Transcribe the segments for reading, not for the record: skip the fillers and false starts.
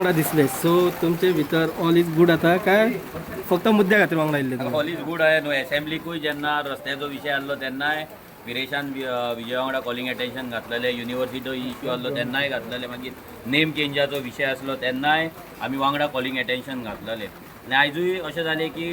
वांगडा दिसले, सो तुमचे भितर ऑल is good आता काय फक्त मुद्द्या खातीर वांगडा आयिल्ले तुमी? ऑल is good आहे न्हू. एसेंब्लीकूय जेन्ना रस्त्याचो विशय आसलो तेन्नाय विरेशान विजया वांगडा कॉलिंग एटेन्शन घातलेलें. युनिवर्सिटीचो इश्यू आसलो तेन्नाय घातलेलें. मागीर नेम चेंजाचो विशय आसलो तेन्नाय आमी वांगडा कॉलिंग एटेन्शन घातलेलें. आनी आयजूय अशें जालें की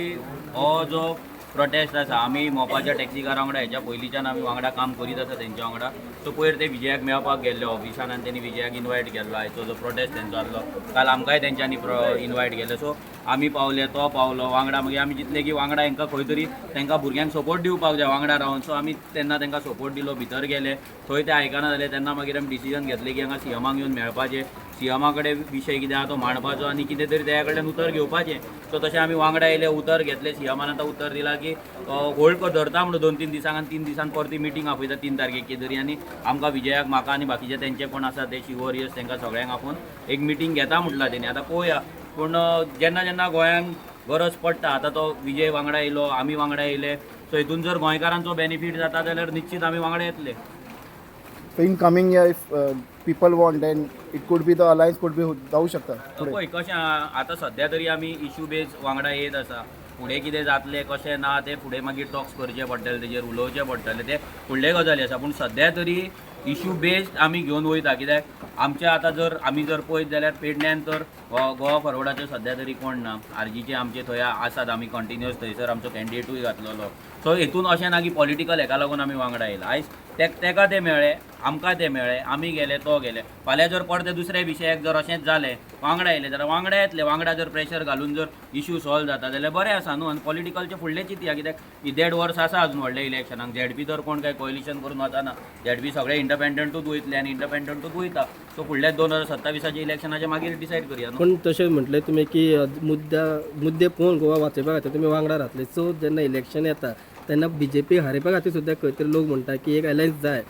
हो जो प्रोटेस्ट आसा, आमी मोपाच्या टॅक्सीकारां वांगडा हेच्या पयलींच्यान आमी वांगडा काम करीत आसा तेंच्या वांगडा. सो पयर ते विजयाक मेळपाक गेल्ले ऑफिसान आनी तेणी विजयाक इनवायट केल्लो. आयचो जो प्रोटेस्ट तेंचो आसलो, काल आमकांय तेंच्यांनी इनवायट केलें. सो आमी पावले, तो पावलो वांगडा. मागीर आमी चिंतलें की वांगडा हेंकां खंय तरी तेंकां भुरग्यांक सपोर्ट दिवपाक जाय वांगडा रावन. सो आमी तेन्ना तेंकां सपोर्ट दिलो. भितर गेले, थंय ते आयकना जाले. तेन्ना मागीर आमी डिसिजन घेतलें की हांगा सीएमाक येवन मेळपाचें, सीएमा कडेन विशय कितें आहा तो मांडपाचो आनी कितें तरी तेया कडल्यान उतर घेवपाचें. सो तशें आमी वांगडा येयले, उतर घेतलें. सीएमान आतां उतर दिलां की होल्ड धरता म्हणून 2-3 दिसांक आनी 3 दिसान परती मिटींग आपयता 3 तारखेक कितें तरी आनी आमकां विजयाक, म्हाका आनी बाकीचे तेंचे कोण आसा ते शिवोरियस तेंकां सगळ्यांक आपोवन एक मिटींग घेता म्हटलां तेणी. आतां पळोवया. पूण जेन्ना जेन्ना गोंयांक गरज पडटा, आतां तो विजय वांगडा येयलो, आमी वांगडा येयले. सो हितून जर गोंयकारांचो बेनिफीट जाता जाल्यार निश्चीत आमी वांगडा येतले. So in coming year, if people want, then it could be the alliance could be जाऊ शकता फुडें. पळय कशें आहा, आतां सद्या तरी आमी इशू बेज वांगडा येत आसा. फुडें कितें जातलें कशें ना तें फुडें मागीर टॉक्स करचे पडटले, तेजेर उलोवचें पडटलें, तें फुडले गजाली आसा. पूण सद्या तरी इशू बेज्ड आमी घेवन वयता, कित्याक आमचे आतां जर आमी जर पळयत जाल्यार पेडण्यान तर गोवा फॉरवर्डाचे सद्या तरी कोण ना. आरजीचे आमचे थंय आसात, आमी कंटिन्युअस थंयसर आमचो कॅन्डिडेटूय घातलेलो. सो हेतून अशें ना की पॉलिटिकल हेका लागून आमी वांगडा येयला. आयज तेका तें मेळ्ळें, आमकां तें मेळ्ळें, आमी गेले, तो गेले. फाल्यां जर परते दुसऱ्या विशयाक जर अशेंच जालें, वांगडा येयले जाल्यार वांगडा येतले. वांगडा जर प्रेशर घालून जर इशू सॉल्व जाता जाल्यार बरें आसा न्हू. आनी पॉलिटिकलचें फुडलें चिंतया, कित्याक ही देड वर्स आसा अजून व्हडल्या इलेक्शनाक. झेडपी तर कोण काय कोएलिशन करून वचना. झेडपी सगळे इंडिपेंडंटूच वयतले आनी इंडिपेंडंटूच वयता. सो फुडल्या 2027च्या इलेक्शनाचे मागीर डिसायड करया न्हू. पूण तशें म्हटलें तुमी की मुद्दे पळोवन गोवा वाचयपा खातीर तुमी वांगडा रावतले. सो जेन्ना इलेक्शन येता तेन्ना बीजेपी हारोवपा खातीर सुद्दां खंय तरी लोक म्हणटा की एक अलायन्स जाय,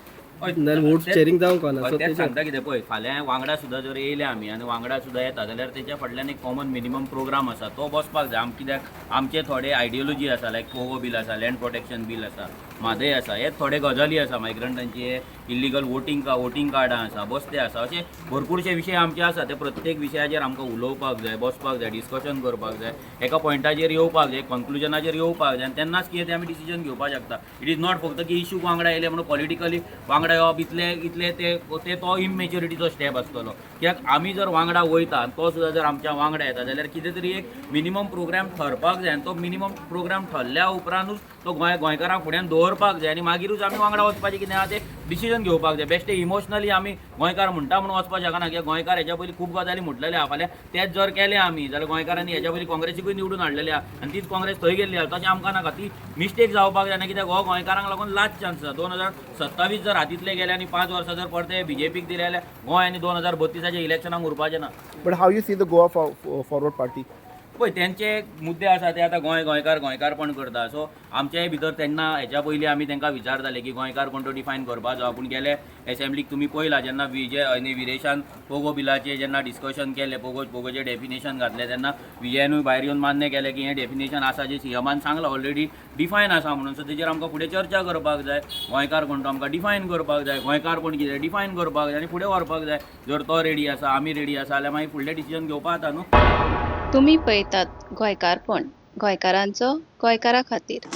नाल्यार वोट शेअरिंग जावंक ना. सो तेच सांगता कितें, पळय, फाल्यां वांगडा सुद्दां जर येयले आमी आनी वांगडा सुद्दां येता जाल्यार तेच्या फाटल्यान एक कॉमन मिनिमम प्रोग्राम आसा, तो बसपाक जाय. आम कित्याक आमचे थोडे आयडियोलॉजी आसा, लायक पोगो बील आसा, लँड प्रोटेक्शन बील आसा, म्हादय आसा, हे थोडे गजाली आसा, मायग्रंटांची इल्लिगल वोटींग कार्डां आसा, बस्ते आसा, अशे भरपूरशे विशय आमचे आसा. ते प्रत्येक विशयाचेर आमकां उलोवपाक जाय, बसपाक जाय, डिस्कशन करपाक जाय, एका पॉयंटाचेर येवपाक जाय, कन्क्लुजनाचेर येवपाक जाय आनी तेन्नाच कितें तें आमी डिसिजन घेवपाक शकता. It is not फक्त की इशूक वांगडा येयले म्हणून पॉलिटिकली वांगडा येवप इतले इतले ते ते तो इमेच्युरिटीचो स्टेप आसतलो. कित्याक आमी जर वांगडा वयता आनी तो सुद्दां जर आमच्या वांगडा येता जाल्यार कितें तरी एक मिनिमम प्रोग्राम ठरपाक जाय आनी तो मिनिमम प्रोग्राम ठरल्या उपरांतूच तो गोंयकारां फुड्यान दवरपाक जाय आनी मागीरूच आमी वांगडा वचपाचें कितें आहा तें डिसिजन घेवपाक जाय. बेश्टे इमोशनली आमी गोंयकार म्हणटा म्हणून वचपाक शकना, कित्याक गोंयकार हेच्या पयलीं खूब गजाली म्हटलेले आहा. फाल्यां तेच जर केलें आमी जाल्यार गोंयकारांनी हेच्या पयलीं काँग्रेसीकूय निवडून हाडलेले आहा आनी तीच काँग्रेस थंय गेल्ली आहा. तशें आमकां नाका, ती मिस्टेक जावपाक जायना, कित्याक हो गोंयकारांक लागून लास्ट चान्स आसा. 2027 जर हातींतले गेले आनी 5 वर्सां जर परते बीजेपीक दिले जाल्यार गोंय आनी 2032च्या इलेक्शनाक उरपाचें ना. But how you see the Goa Forward Party? पळय, तेंचे मुद्दे आसा ते आतां गोंय गोंयकार गोंयकारपण करता. सो आमच्याय भितर तेन्ना हेच्या पयलीं आमी तेंकां विचारताले की गोंयकार कोण तो डिफायन करपाचो. पूण गेले एसेंब्लीक तुमी पळयला, जेन्ना विजय आनी विरेशान पोगो बिलाचें जेन्ना डिस्कशन केलें, पोगोचें डेफिनेशन घातलें, तेन्ना विजयानूय भायर येवन मान्य केलें की हें डेफिनेशन आसा जें सीएमान सांगलां ऑलरेडी डिफायन आसा म्हणून. सो तेजेर आमकां फुडें चर्चा करपाक जाय. गोंयकार कोण तो आमकां डिफायन करपाक जाय, गोंयकारपण कितें डिफायन करपाक जाय आनी फुडें व्हरपाक जाय. जर तो रेडी आसा, आमी रेडी आसा जाल्यार मागीर फुडलें डिसिजन घेवपाक जाता न्हू. तुमी पळयतात गोंयकारपण, गोंयकारांचो गोंयकारा खातीर.